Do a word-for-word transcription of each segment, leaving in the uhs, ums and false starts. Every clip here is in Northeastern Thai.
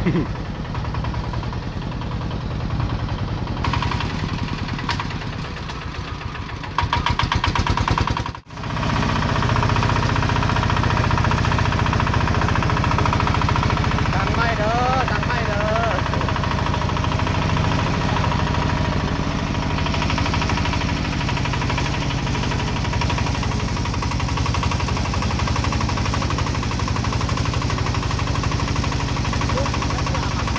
ตังไม่เด้อ ตังไม่เด้อ Ito,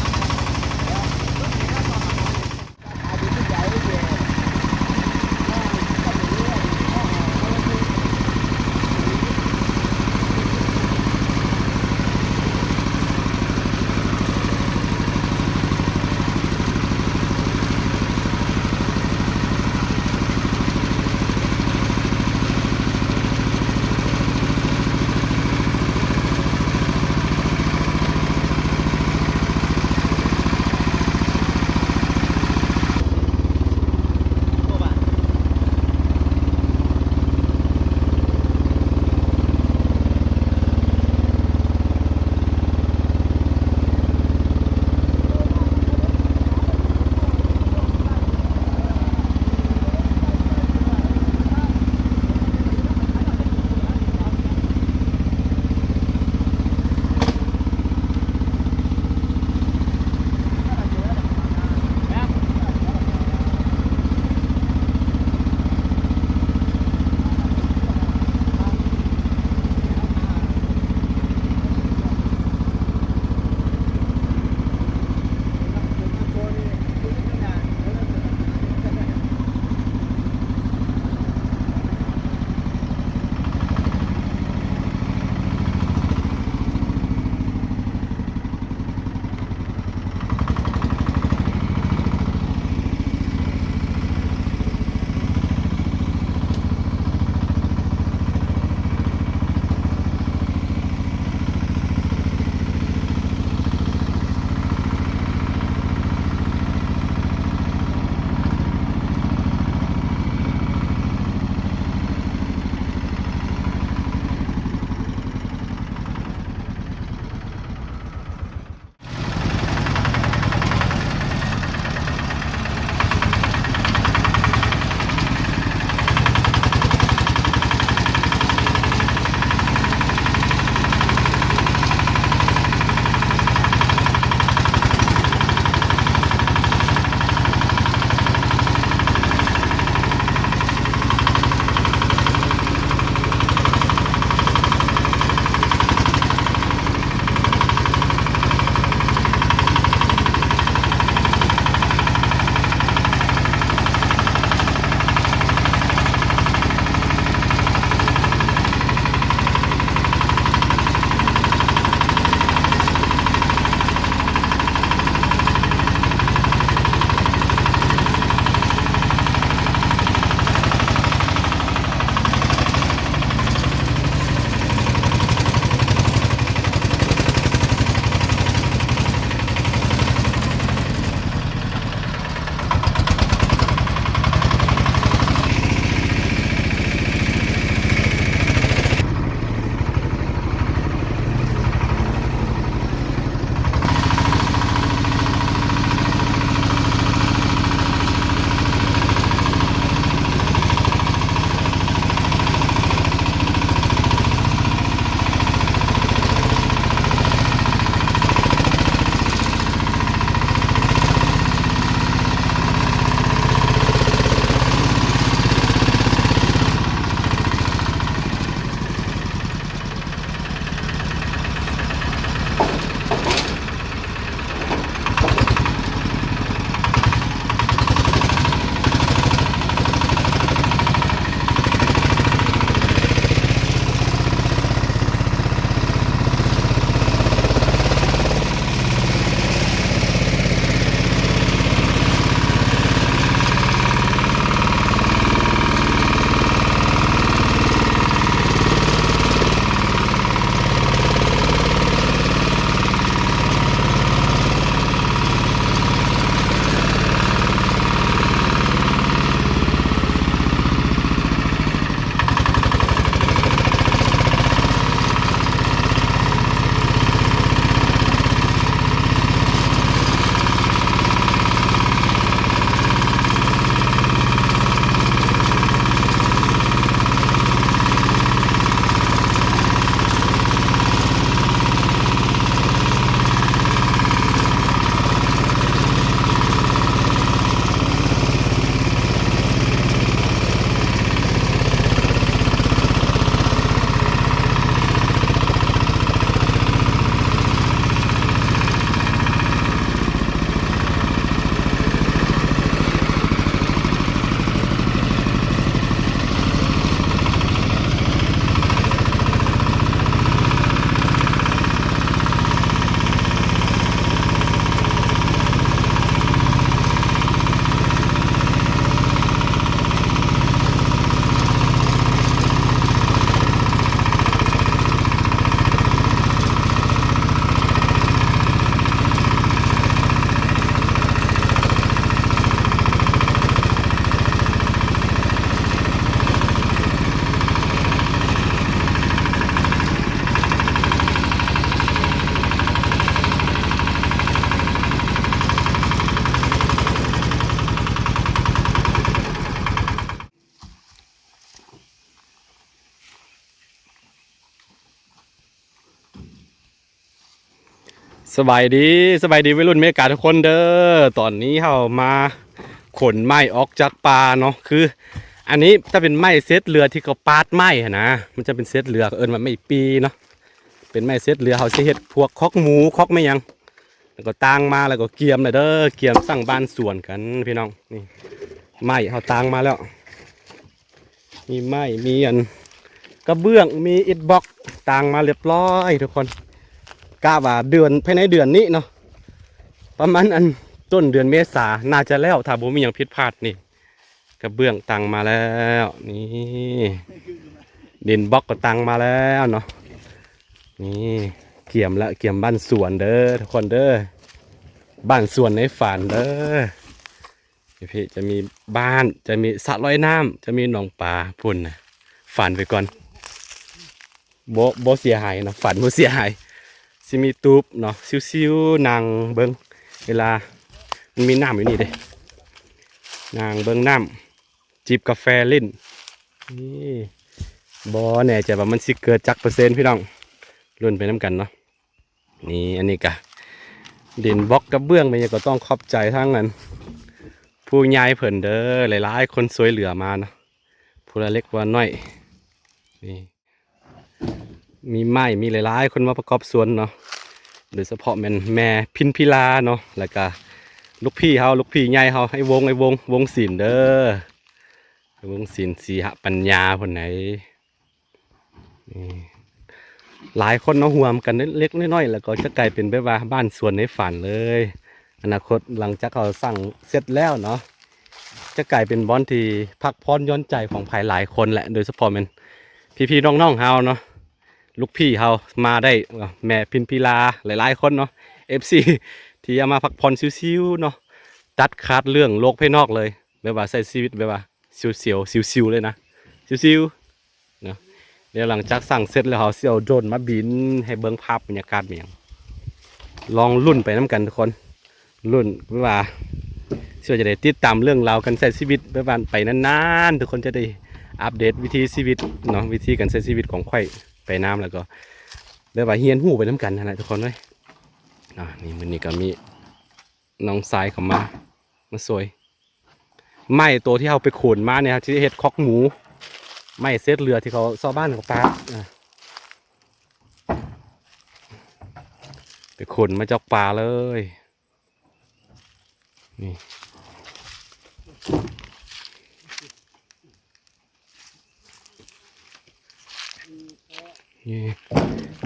สบายดี สบายดีวัยรุ่นอเมริกาทุกคนเด้อ ตอนนี้เฮามาขนไม้ออกจากป่าเนาะ คือ อันนี้ถ้าเป็นไม้เศษเหลือที่เขาปาดไม้หั้นนะ มันจะเป็นเศษเหลือ เอิ้นว่าไม้ปีเนาะ เป็นไม้เศษเหลือ เฮาสิเฮ็ดพวกคอกหมู คอกแม่หยัง แล้วก็ตางมา แล้วก็เกียมเลยเด้อ เกียมสร้างบ้านสวนกันพี่น้อง นี่ ไม้เฮาตางมาแล้ว มีไม้ มีอันกระเบื้อง มีอิฐบล็อก ตางมาเรียบร้อยทุกคน กะว่าเดือน ภายในเดือนนี้เนาะ ประมาณอันต้นเดือนเมษา น่าจะแล้ว ถ้าบ่มีหยังผิดพลาดนี่ กระเบื้องตางมาแล้ว นี่ ดินบล็อกก็ตางมาแล้วเนาะ นี่ เกียมละ เกียมบ้านสวนเด้อทุกคนเด้อ บ้านสวนในฝันเด้อ พี่ๆ จะมีบ้าน จะมีสระว่ายน้ำ จะมีหนองปลา พุ้นนะ ฝันไปก่อน บ่ บ่เสียหายเนาะ ฝันบ่เสียหาย สิมีตูบเนาะ ชิวๆ นั่งเบิ่ง เวลา มันมีน้ำอยู่นี่เด้ นั่งเบิ่งน้ำ จิบกาแฟเล่น นี่ บ่แน่ใจว่ามันสิเกิดจักเปอร์เซ็นต์พี่น้อง ลุ้นไปนำกันเนาะ นี่ อันนี้กะ ดินบล็อกกระเบื้องไปเนี่ยก็ต้องขอบใจทั้งนั้น ผู้ใหญ่เพิ่นเด้อ หลายๆ คนช่วยเหลือมาเนาะ ผู้ละเล็กผู้ละน้อย นี่ มีไม้ มีหลายๆ คนมาประกอบสวนเนาะ โดยเฉพาะแม่นแม่พินพิลาเนาะ แล้วก็ลูกพี่เฮา ลูกพี่ใหญ่เฮา ไอ้วง ไอ้วง วงศิลป์เด้อ ไอ้วงศิลป์ สีหปัญญา พุ้นไหน นี่ หลายคนเนาะ ร่วมกันเล็กๆ น้อยๆ แล้วก็จะกลายเป็นแบบว่าบ้านสวนในฝันเลย อนาคตหลังจากเขาสร้างเสร็จแล้วเนาะ จะกลายเป็นบ่อนที่พักผ่อนหย่อนใจของใผหลายคนแหละ โดยเฉพาะแม่นพี่ๆ น้องๆ เฮาเนาะ ลูกพี่เฮามาได้ แม่พินพิลา หลายๆ คนเนาะ เอฟซี ที่เอามาพักผ่อนชิวๆ เนาะ ตัดขาดเรื่องโลกภายนอกเลย แบบว่าใช้ชีวิตแบบว่าชิวๆ ชิวๆ เลยนะ ชิวๆ เนาะ เดี๋ยวหลังจากสร้างเสร็จแล้ว เฮาสิเอาโดรนมาบินให้เบิ่งภาพบรรยากาศแม่นหยัง ลองลุ้นไปนำกันทุกคน ลุ้นว่าสิจะได้ติดตามเรื่องราวการใช้ชีวิตแบบว่าไปนานๆ ทุกคนจะได้อัปเดตวิถีชีวิตเนาะ วิธีการใช้ชีวิตของข้อยไปนำ แล้วก็แบบว่าเรียนรู้ไปนำกันหั้นนะทุกคนเอ้ย อ่า นี่มื้อนี้ก็มีน้องชายเขามา มาช่วย ไม้ตัวที่เฮาไปขนมาเนี่ย ที่เฮ็ดคอกหมู ไม้เศษเหลือที่เขาชาวบ้านเขาปาด อ่ะ ไปขนมาจากป่าเลย นี่ นี่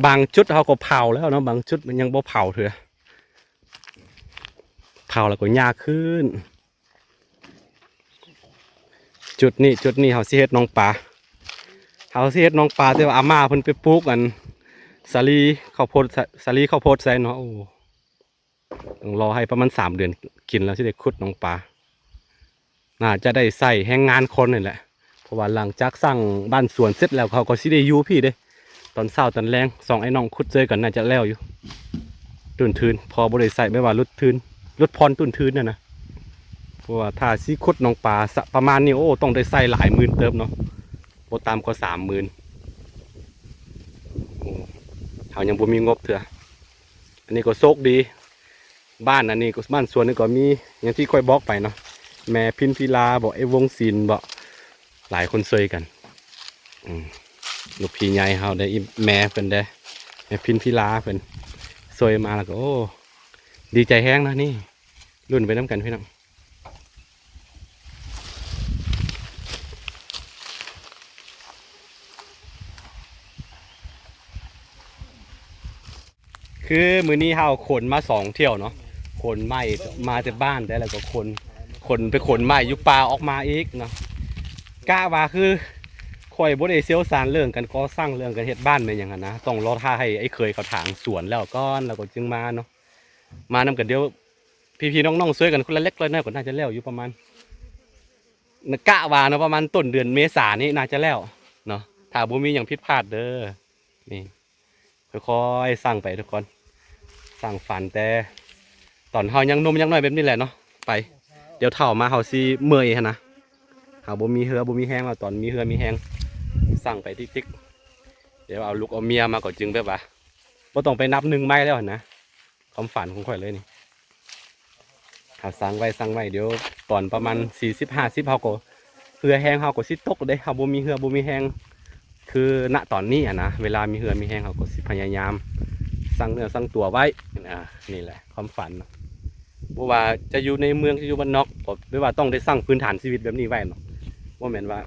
บางจุดเขาก็เผาแล้วเนาะ บางจุดมันยังบ่เผาเถื่อ เผาแล้วก็ยากขึ้น จุดนี้ จุดนี้เขาสิเฮ็ดหนองปลา เขาสิเฮ็ดหนองปลา แต่ว่าอาม่าเพิ่นไปปลูกอันสาลีข้าวโพด สาลีข้าวโพดใส่เนาะ โอ้ ต้องรอให้ประมาณสามเดือนกินแล้วสิได้ขุดหนองปลา น่าจะได้ใช้แรงงานคนนี่แหละ เพราะว่าหลังจากสร้างบ้านสวนเสร็จแล้วเขาก็สิได้อยู่พี้เด้ ตอนเช้าตอนแลงสองไอ้น้องขุดเจอกันน่าจะแล้วอยู่ ต้นทืน พอบ่ได้ใช้ แบบว่าลดทืน ลดผ่อนต้นทืนน่ะนะ เพราะว่าถ้าสิขุดหนองปลาสะ ประมาณนี้ โอ้ ต้องได้ใช้หลายหมื่นเติบเนาะ บ่ต่ำกว่าสามหมื่น โอ้ เขายังบ่มีงบเถื่อ อันนี้ก็โชคดี บ้านอันนี้ก็ บ้านสวนนี่ก็มี อย่างที่ข้อยบอกไปเนาะ แม่พินพิลาบ่ ไอ้วงศิลป์บ่ หลายคนช่วยกัน อืม ลูกพี่ใหญ่เฮาได้ อีแม่เพิ่นได้ แม่พินพิลาเพิ่นช่วยมาแล้วก็ โอ้ ดีใจแฮงนะนี่ ลุ้นไปนำกันพี่น้อง คือมื้อนี้เฮาขนมาสองเที่ยวเนาะ ขนไม้มาแต่บ้านได้ แล้วก็ขน ขนไปขนไม้อยู่ป่าออกมาอีกเนาะ กะว่าคือข้อยบ่ได้เชี่ยวชาญเรื่องการก่อสร้าง เรื่องการเฮ็ดบ้านแม่นหยังหั้นนะ ต้องรอท่าให้ไอ้เขยเขาถางสวนแล้วก่อน แล้วก็จึงมาเนาะ มานำกัน เดี๋ยวพี่ๆน้องๆช่วยกันคนละเล็กละน้อยก็น่าจะแล้วอยู่ประมาณ กะว่าเนาะ ประมาณต้นเดือนเมษานี้น่าจะแล้วเนาะ ถ้าบ่มีหยังผิดพลาดเด้อ นี่ ค่อยๆสร้างไปทุกคน สร้างฝันแต่ตอนเฮายังหนุ่มยังน้อยแบบนี้แหละเนาะ ไป เดี๋ยวเฒ่ามาเฮาสิเมื่อยหั้นนะ เฮาบ่มีเหื่อบ่มีแฮงแล้ว ตอนมีเหื่อมีแฮง สร้างไปติ๊กๆ เดี๋ยวเอาลูกเอาเมียมาก็จึงแบบว่า บ่ต้องไปนับหนึ่งใหม่แล้วหั้นนะ ความฝันของข่อยเลยนี่ เฮาสั่งไว้ สั่งไว้ เดี๋ยวตอนประมาณสี่สิบ ห้าสิบ เฮาก็ เหือแฮงเฮาก็สิตกเด้ เฮาบ่มีเหือบ่มีแฮง คือณตอนนี้อะนะ เวลามีเหือมีแฮงเฮาก็สิพยายามสั่งเนื้อสั่งตั๋วไว้ อ่า นี่แหละความฝันเนาะ บ่ว่าจะอยู่ในเมืองจะอยู่บ้านนอก ก็แบบว่าต้องได้สั่งพื้นฐานชีวิตแบบนี้ไว้เนาะ บ่แม่นว่า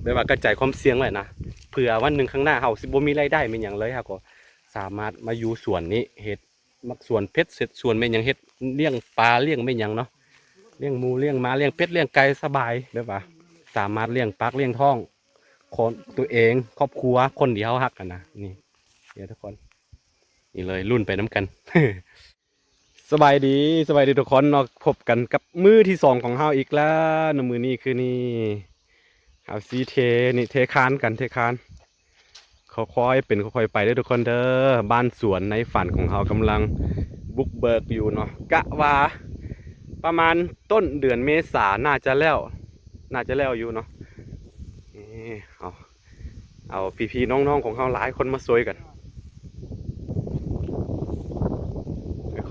แบบว่ากระจายความเสี่ยงไว้นะ เผื่อวันหนึ่งข้างหน้าเฮาสิบ่มีรายได้มีหยังเลย เฮาก็สามารถมาอยู่สวนนี้ เฮ็ดมักสวนเห็ด เฮ็ดสวนแม่นหยัง เฮ็ดเลี้ยงปลาเลี้ยงแม่นหยังเนาะ เลี้ยงหมูเลี้ยงหมาเลี้ยงเป็ดเลี้ยงไก่สบาย แบบว่าสามารถเลี้ยงปากเลี้ยงท้อง ของตัวเอง ครอบครัว คนที่เฮาฮักกันนะ นี่ เดี๋ยวทุกคน นี่เลย ลุ้นไปนำกัน สบายดี สบายดีทุกคนเนาะ พบกันกับมื้อที่สองของเฮาอีกแล้วนะ มื้อนี้คือนี่ เฮาสิเท นี่ เทคานกัน เทคาน ค่อยๆเป็นค่อยๆไปเด้อทุกคนเด้อ บ้านสวนในฝันของเฮากำลังบุกเบิกอยู่เนาะ กะว่าประมาณต้นเดือนเมษาน่าจะแล้ว น่าจะแล้วอยู่เนาะ นี่ เอา เอาพี่ๆน้องๆของเฮาหลายคนมาช่วยกัน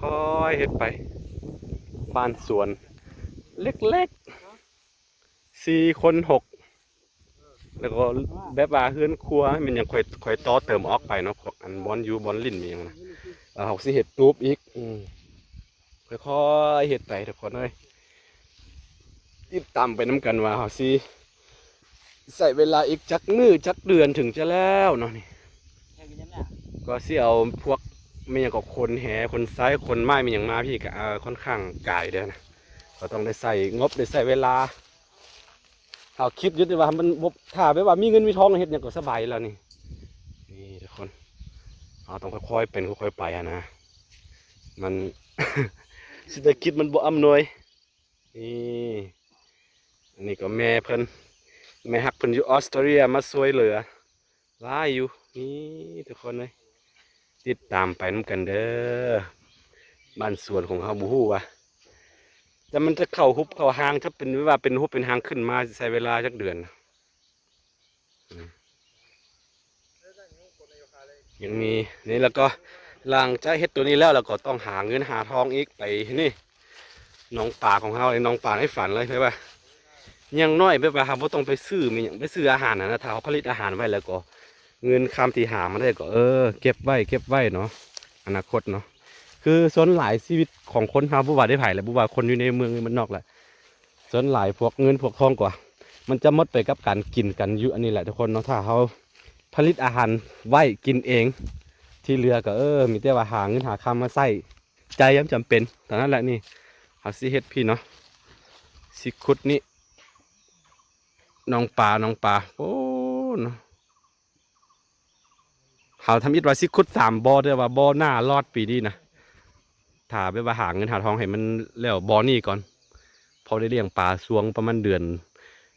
ค่อยๆเฮ็ดไป บ้านสวนเล็กๆ สี่คนหก แล้วก็แบบว่าเฮือนครัวมันยังค่อย ค่อยต่อเติมออกไปเนาะ พวกอันบ่อนอยู่บ่อนหลิ้นมีหยังนะ เอ่อ เฮาสิเฮ็ดตูบอีก อืม ค่อยๆเฮ็ดไปทุกคนเอ้ย ติดตามไปนำกันว่าเฮาสิใช้เวลาอีกจักมื้อจักเดือนถึงจะแล้วเนาะนี่ ก็สิเอาพวกแม่นหยังก็ขนแห ขนทราย ขนไม้แม่นหยังมาพี้ก็ เอ่อ ค่อนข้างไกลเด้อนะ ก็ต้องได้ใช้งบ ได้ใช้เวลา เฮาคิดอยู่แต่ว่ามันบ่ ถ้าแบบว่ามีเงินมีทองเฮ็ดหยังก็สบายแล้วนี่ นี่ทุกคน เฮาต้องค่อยๆเป็นค่อยๆไปหั้นนะ มัน เศรษฐกิจมันบ่อำนวย นี่ อันนี้ก็แม่เพิ่น แม่ฮักเพิ่นอยู่ออสเตรเลียมาช่วยเหลือ หลายอยู่ นี่ทุกคนเอ้ย ติดตามไปนำกันเด้อ บ้านสวนของเฮาบ่ฮู้ว่า แต่มันจะเข้าฮุบเข้าฮาง ถ้าเป็นว่าเป็นฮุบเป็นฮางขึ้นมาสิใช้เวลาจักเดือน อืม ยังมีนี่ แล้วก็หลังจากเฮ็ดตัวนี้แล้ว แล้วก็ต้องหาเงินหาทองอีก ไปนี่ หนองปลาของเฮา ไอ้หนองปลาในฝันเลย แบบว่า อย่างน้อยแบบว่าเฮาบ่ต้องไปซื้อมีหยัง ไปซื้ออาหารน่ะนะ ถ้าเฮาผลิตอาหารไว้แล้วก็ เงินคำที่หามาได้ก็ เออ เก็บไว้ เก็บไว้เนาะ อนาคตเนาะ คือส่วนหลายชีวิตของคนเฮา บ่ว่าได้ไผแหละ บ่ว่าคนอยู่ในเมืองหรือบ้านนอกแหละ ส่วนหลายพวกเงินพวกทองกว่า มันจะหมดไปกับการกินกันอยู่อันนี้แหละทุกคนเนาะ ถ้าเฮาผลิตอาหารไว้กินเอง ที่เหลือก็ เออ มีแต่ว่าหาเงินหาคำมาใช้จ่ายยามจำเป็น เท่านั้นแหละนี่ เฮาสิเฮ็ดพี้เนาะ สิขุดนี่ หนองปลา หนองปลา โอ้ เนาะ เฮาทำอิดว่าสิขุดสามบ่อ แต่ว่าบ่อหน้ารอดปีนี้นะ ถ้าแบบว่าหาเงินหาทองให้มันแล้วบ่อนี้ก่อน พอได้เลี้ยงปลาช่วงประมาณเดือน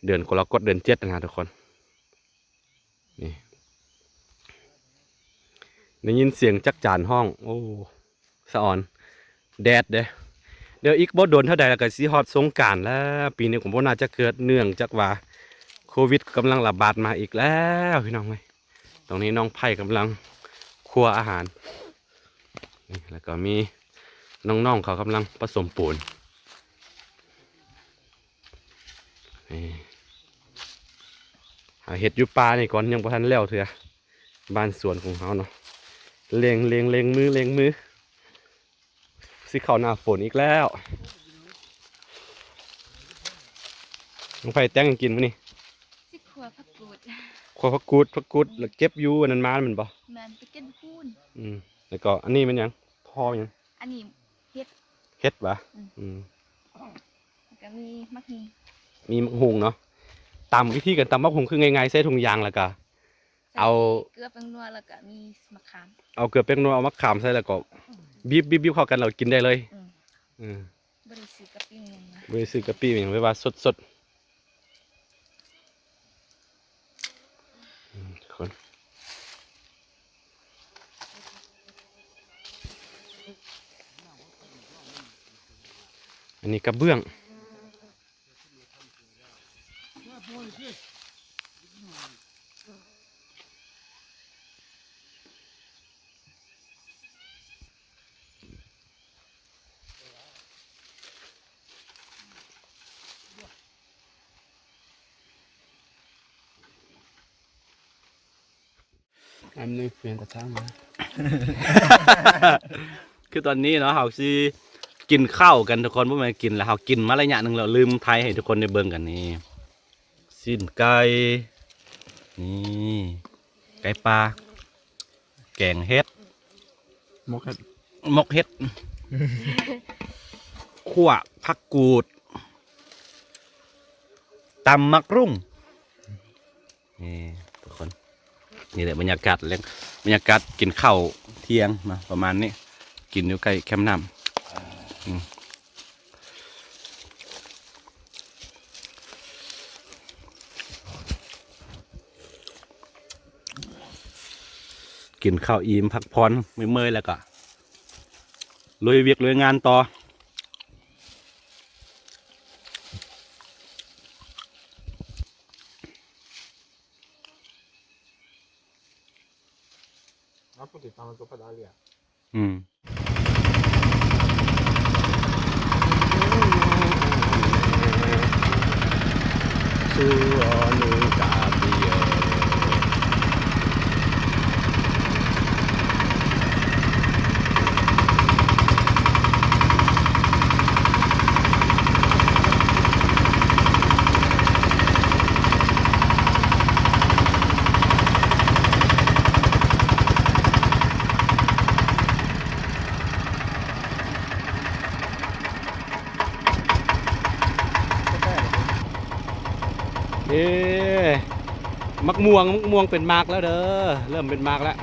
เดือนกรกฎาคม เดือนเจ็ดนะทุกคน นี่ ได้ยินเสียงจักจานฮ้อง โอ้ สะออน แดดเด้ เดี๋ยวอีกบ่โดนเท่าใดแล้วก็สิฮอดสงกรานต์แล้ว ปีนี้ก็บ่น่าจะเกิด เนื่องจากว่าโควิดกำลังระบาดมาอีกแล้วพี่น้องเอ้ย ตรงนี้น้องไผ่กำลังคั่วอาหาร นี่ แล้วก็มีน้องๆเขากำลังผสมปูน นี่ หาเห็ดอยู่ป่านี่ก่อน ยังบ่ทันแล้วเทื่อ บ้านสวนของเฮาเนาะ เร่ง เร่ง เร่งมือ เร่งมือ สิเข้าหน้าฝนอีกแล้ว น้องไผ่แต่งหยังกินมื้อนี้ สิคั่วผักกูด คั่วผักกูด ผักกูด แล้วเก็บอยู่อันนั้นมาแม่นบ่ แม่น ไปเก็บพูน อืม แล้วก็อันนี้มันหยัง พอหยัง อันนี้เห็ด เห็ดหวา อืม อืม แล้วก็มีหมากฮูง มีหมากฮูงเนาะ ตำ วิธีการตำหมากฮูงคือง่ายๆ ใส่ถุงยางแล้วก็ ใส่ เอา เกลือแป้งนัวแล้วก็มีมะขาม เอาเกลือแป้งนัว เอามะขามใส่แล้วก็บีบ บีบ บีบเข้ากันแล้วกินได้เลย อืม อืม บ่ได้ซื้อกะปิหยังนะ บ่ได้ซื้อกะปิหยัง แบบว่าสดๆ อืม ทุกคน อันนี้กระเบื้อง เ อันนี้เปลี่ยนกระทะมา คือตอนนี้เนาะ เฮาสิกินข้าวกันทุกคน บ่แม่นกินแล้ว เฮากินมาระยะหนึ่งแล้ว ลืมถ่ายให้ทุกคนได้เบิ่งกันนี่ ซี้นไก่ นี่ ไก่ป่า แกงเห็ด หมกเห็ด หมกเห็ด ขั่วผักกูด ตำหมากรุ้ง นี่ทุกคน นี่แหละบรรยากาศแลง บรรยากาศกินข้าวเที่ยงนะ ประมาณนี้ กินอยู่ใกล้แคมป์น้ำ อืม กินข้าวอิ่มพักผ่อนเมื่อยๆแล้วก็ลุยเวียกลุยงานต่อ Apa tu taman tu pada alia? อืม Suanu Capio. เอ๊ะ มะม่วง มะม่วงเป็นหมากแล้วเด้อ เริ่มเป็นหมากแล้ว